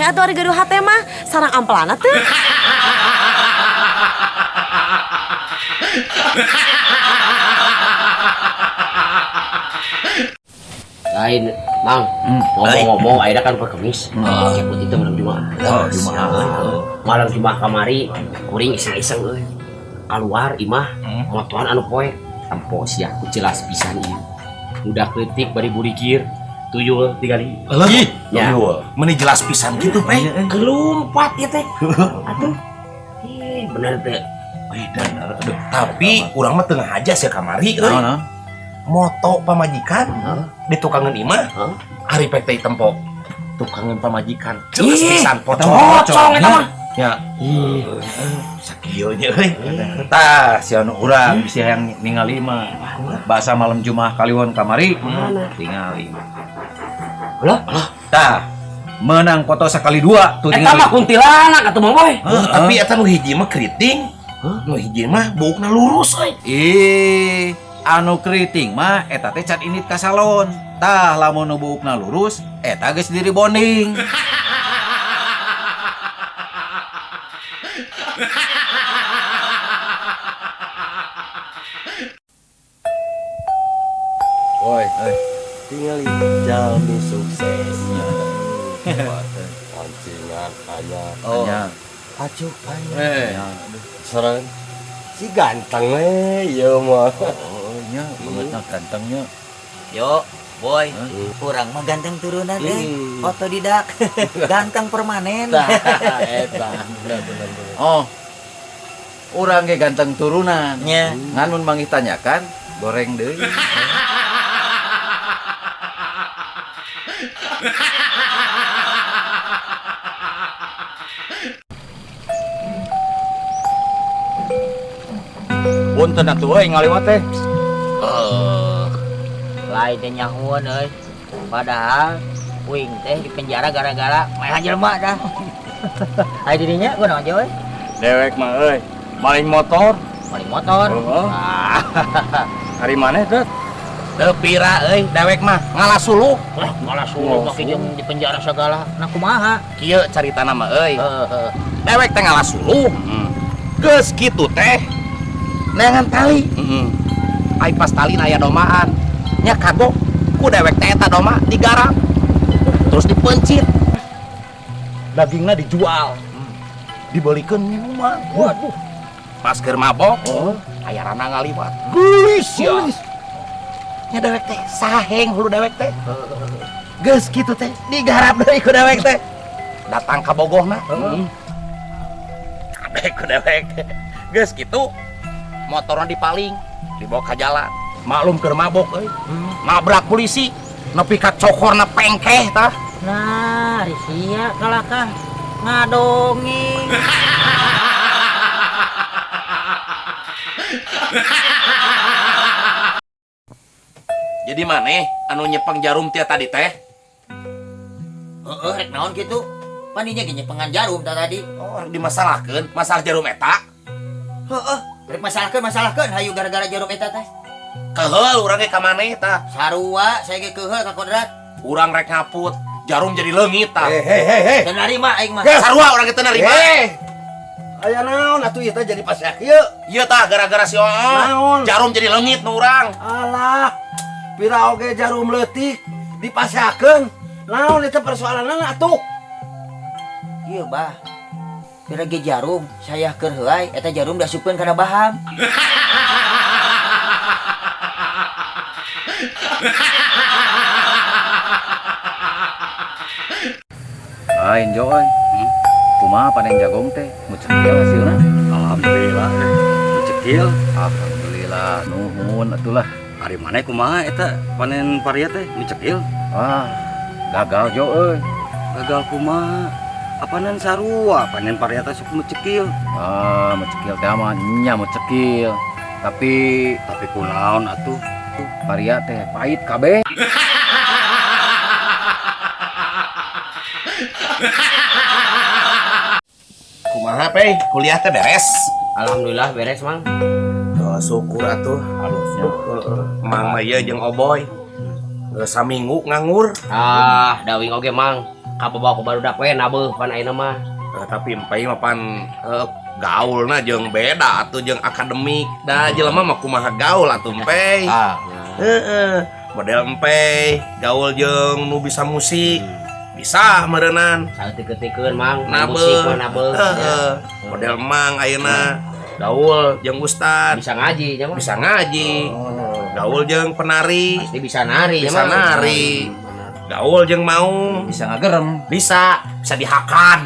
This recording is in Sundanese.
Maneh atuh ari gaduh hate mah sarang ampelana teu? Lain, Mang. Ngomong-ngomong, ayeuna kan poe Kemis. Cepet itu malam Jumat. Oh, Jumat. Malam Jumat kamari kuring iseng-iseng euy. Keluar imah, motoran anu poe. Tempo sia ku jelas pisan ieu. Budak leutik bari burikir, tuyul tingali. Alah, Ya. meni jelas pisan gitu, Pe. Kelumpat ieu teh. Atuh. Ih, bener teh. Aduh, tapi urang mah teu ngahaja sia kamari euy. Naon? Moto pamajikan di tukangan imah. Hah? Ari pek teh tempo tukangan pamajikan. Jelas Ih, pisan pocong. Pocong eta mah. Ya. Sakieu nya euy. Tah, si anu urang bisi hayang ningali mah. Bahasa malam Jumat kaliwon kamari tingali. Lah, Tah, menang foto sekali dua tuh eta tingali. mah kuntilanak atuh Mang Boy. Tapi eta nu hiji mah keriting. Nu hiji mah buukna lurus euy. Ih, anu keriting mah eta teh can indit ka salon. Tah, lamun nu buukna lurus eta geus diri bonding. Woi, tinggal jalmi sukses. Pancingan anyar. Oh. Acuk anyar. Serang si ganteng we ieu mah. Oh, nya bangetna gantengnya. Yo, boy, kurang mah ganteng turunan eh. Otodidak. Ganteng permanen. Tah, eta bener bener bener. Oh. Urang ge ganteng turunan. Nya. Ngan mun manggih tanyakan goreng deui. Punten atuh euy ngaliwat teh. Lain teh nyahueun euy. Padahal uing teh di penjara gara-gara maehan jelema dah. Aya dirinya kunaon aja euy? Dewek mah euy, maling motor. Maling motor. Heeh. Ari maneh teh? Teu pira euy dewek mah ngalah suluh. Lah, malah suluh make jeung di penjara segala. Nah kumaha? Kieu caritana mah euy. Heeh. Dewek teh ngalah suluh. Geus kitu teh neangan tali. Ai pas tali aya domaan. Nya kagok ku dewek teh eta doma digarap. Terus dipencit. Dagingna dijual. Dibelikeun minuman. Waduh. Pas keur mabok, aya rana ngaliwat. Geulis ya. Nya dewek teh saheng hulu dewek teh. Geus kitu teh digarap deui ku dewek teh. Datang ka bogohna. Kabeh ku dewek teh. Geus kitu motorna dipaling, dibawa ka jalan. Maklum keur mabok euy. Nabrak polisi, nepi ka cokorna pengkeh tah. Nah, sia kalakah ngadongeng. Jadi maneh anu nyepeng jarum tia tadi teh? Heeh, rek naon kitu? Paninya ge nyepengan jarum tah tadi. Oh, rek dimasalahkeun masalah jarum eta. Heeh, rek masalahkeun hayu gara-gara jarum eta teh. Keheul urang ge ka maneh tah. Sarua saya ge keheul ka kodrat. Urang rek ngaput, jarum jadi leungit tah. Hei. Teu narima aing mah. Sarua urang ge teu narima. Aya naon atuh ieu teh jadi pasea kieu? Ieu tah gara-gara si O'o. Naon? Jarum jadi leungit nu urang. Alah, pira oge jarum leutik dipaseakeun. Naon eta persoalanna atuh? Ieu bah. Pira ge jarum saya keur heuay eta jarum diasupkeun kana baham. Lain jo euy. Kumaha panen jagung teh? Mucekil hasilna? Alhamdulillah. Mucekil. Alhamdulillah, nuhun atulah. Ari maneh kumaha eta panen paria teh mucekil? Ah, gagal jo euy. Gagal kumaha? Apanan sarua panen paria teh sok mucekil. Ah, mucekil teh mah nya mucekil. Tapi kunaon atuh? Paria teh pahit kabeh. Kumaha pe? Kuliah teh beres? Alhamdulillah beres, Mang. Oh, syukur atuh. Mang mah ieu jeung Oboy. Geus saminggu nganggur. Ah, dawing oge, Mang. Kababawa ku barudak we nabeuh pan ayeuna mah. Nah, tapi empai mah pan gaulna jeung beda atuh jeung akademik. Da jelema mah kumaha gaul atuh empai. Ah, Heeh. Model empai gaul jeung nu bisa musik. Bisa meureunan. Saeutik-eutikeun Mang, Nabeuh. musik mah nabeuh. Heeh. Model mang ayeuna gaul jeung ustad Bisa ngaji nya mah. Bisa ngaji. Gaul jeung penari Pasti bisa nari nya bisa mah. Nari. Gaul jeung maung bisa ngagerem. Bisa, bisa dihakan.